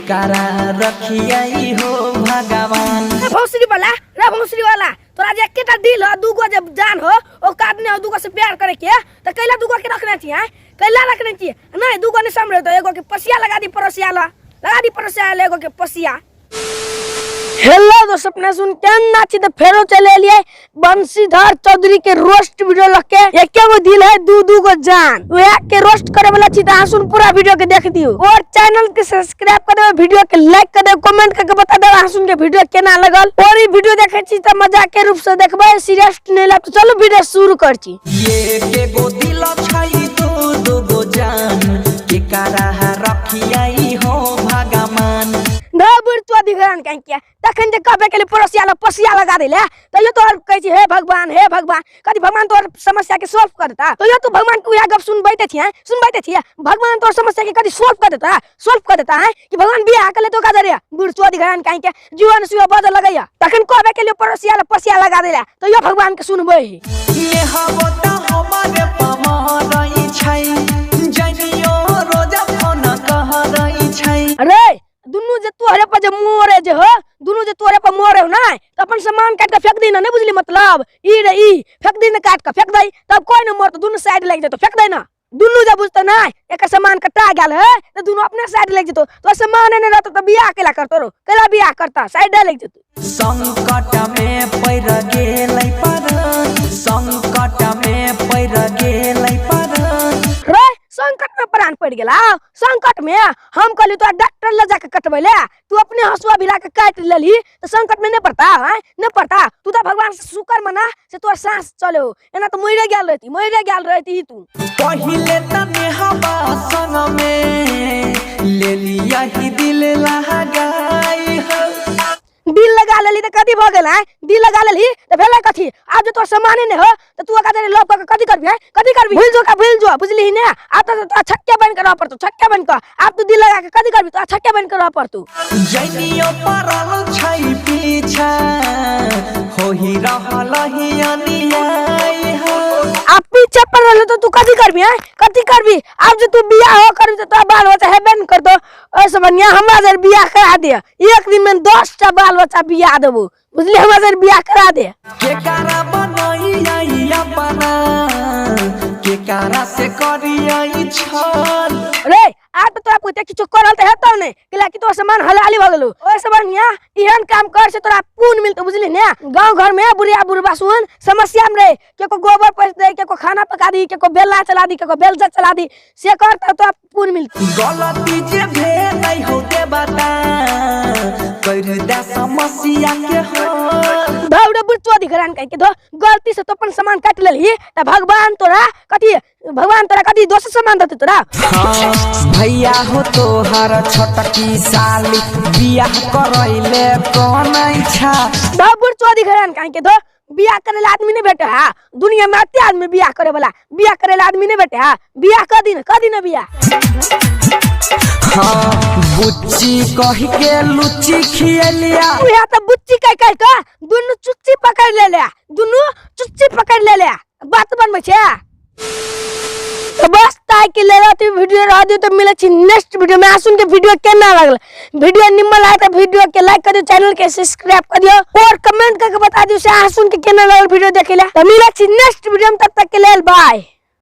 केकरा रखियै हो भगवान। रे भौसरी वाला, रे भौसरी वाला, तोरा जे एकेटा दिल हो, दूगो जे जान हो, औकात नहीं हो दूगो से प्यार करे के, तो कैला दूगो के रखने छी हैं? कैला रखने छी? नहीं दूगो नहीं समझे तो एगो के पसिया लगा दी, पड़ोसिया ला लगा दी, पड़ोसिया ला एगो के पसिया। हेलो दोस्त, अपने सुन के नाची तो फेरो चले लिए बंशीधर चौधरी के रोस्ट वीडियो लके। एके गो दिल है दू दू गो जान, वह के रोस्ट करे वाला छी त अहाँ सुन पूरा वीडियो के देख दियो और चैनल के सब्सक्राइब कर देबे, वीडियो के लाइक कर देबे, कमेंट करके बता देबे अहाँ सुन के वीडियो केना लगल। और ई वीडियो देखे छी त मजाक के रूप से देखबे, सीरियस नहीं लब। तो चलो वीडियो शुरू कर छी। ये के गो दिल छै दू दू गो जान, केकरा रखियै हो भगवान। धबुर तो अधिग्रहण कहीं किया तखन जे कहबे के लिए पड़ोसिया लग पसिया लगा देले, तैयो तोहर कहै छी हे भगवान हे भगवान, कथी भगवान तोहर समस्या के सॉल्व कर देता? तैयो तू भगवान के उएह गप सुनबैते छियै, सुनबैते छियै, भगवान तोहर समस्या के कथी सॉल्व कर देता, सॉल्व कर देता है कि भगवान बियाह कर लेतो का जरिया बुढ़ चो अधिग्रहण कहीं के जीवन सुय बदल लगैया। तखन कहबे के लिए पड़ोसिया लग पसिया लगा देले, तैयो भगवान के सुनबै ही। नेहबो त हमरे पमरै छै, जनियो रोज फोन कहरै छै। अरे दुनू जे तोहरे पर जे मोरे जे हो, दुनू जे तोहरे पर मोरे हो ना, तो अपन सामान काट के फेंक दी ना, नहीं बुझली मतलब ई रे ई फेंक दी ना, काट के फेंक दई तब कोई न मरतो, दुनू साइड लग जेतो, फेंक दई ना। दुनू जब बुझतो ना एक सामान कटा गेल है तो दुनू अपने साइड लग जेतो, तो सामान नहीं रहतो तो बियाह केला करतो रो, केला बियाह करता, साइड लग जेतो। संकट में पड़ गेलै परान, संकट में पड़ गेलै परान। रे संकट में प्राण पड़ गेला, संकट में हम कहली तो डॉक्टर लग जाके कटबै ले, तू अपने हंसुआ भिड़ा के काट लेली तो संकट में नहीं पड़ता है, नहीं पड़ता। तू तो भगवान से शुक्र मना से तोर सांस चले हो, एना तो मरे गेल रहती, मरे गेल रहती तू। पहिले त नेहबा संग में ले लिया ही दिल लगाई हो। दिल लगा लेली तो कथी भ गेल है, दिल लगा लेली तो भेलै कथी? आब जे तोर सामाने नहीं हो तो तू ओकरा जरे लव क के कथी करबी है, कथी करबी? भूल जो का भूल जो, बुझली ने? आब तो तोरा छक्के बन के रह पड़तो, छक्के बन के। आब तू दिल लगा के कथी करबी, तोरा छक्के बन के रह पड़तो। जनियो परल छै पीछा, होही रहल ही अन्याय हो। आब पीछे पड़ल तो तू कथी करबी है, कथी करबी? आब जे तू बियाह हो करबी तो तोरा बाल बच्चा हेबे न करतो। ओहिसँ बढ़िआँ हमरा जर बियाह करा दे, एक दिन में 10टा बाल बच्चा बियाह देबो, बुझली? हमरा जर बियाह करा दे। केकरा बनैयै अपना, केकरा से करियै छल। रे आब तऽ तोरा पुते किछु करल तऽ हेतौ नहि, कैला कि तोर सामान हलाली भऽ गेलौ। ओहिसँ बढ़िआँ एहन काम कर से तोरा पुण्य मिलतौ, बुझली ने? गाँव घर में बुढ़िया बुढ़बा सुन समस्या में रहे, केको गोबर पोछि दे, केको खाना पका दी, केको बेलना चला दी, केको बेलचा चला दी, से कर तऽ तोरा पुण्य मिलतौ। गलती जे भेलै हौ देवता, कर दे समस्या के हल। धौ रे बुढ़ चोदी घरान कहि के धौ, गलती से तो अपन सामान काटि लेलही तऽ भगवान तोरा कथी, भगवान तोरा कथी दोसर सामान देतौ तोरा? हाँ, भैया हो तोहर छोटकी साली बियाह करैले कनै छा। धौ बुढ़ चोदी घरान कहि के धौ, बियाह करे ला आदमी नहीं भेटे हा, दुनिया में अते आदमी बियाह करे वाला, बियाह करे ला आदमी नहीं भेटे हा, बियाह कर दी ना, कर दी ना बियाह। हाँ, बुच्ची कह के लुच्ची खियलिया। उहे तो बुच्ची कह कह के दुनू चुच्ची पकड़ ले ले, दुनू चुच्ची पकड़ ले ले, बात बनबै छे। तो बस ताई के ले रहती वीडियो रह दियो, तो मिले छी नेक्स्ट वीडियो में। आसुन के वीडियो केना लागल, वीडियो निमन लागे तो वीडियो के लाइक कर दियो, चैनल के सब्सक्राइब कर दियो और कमेंट करके बता दियो से आसुन के केना लागल वीडियो देखे ला। तो मिले छी नेक्स्ट वीडियो में, तब तक के लेल बाय।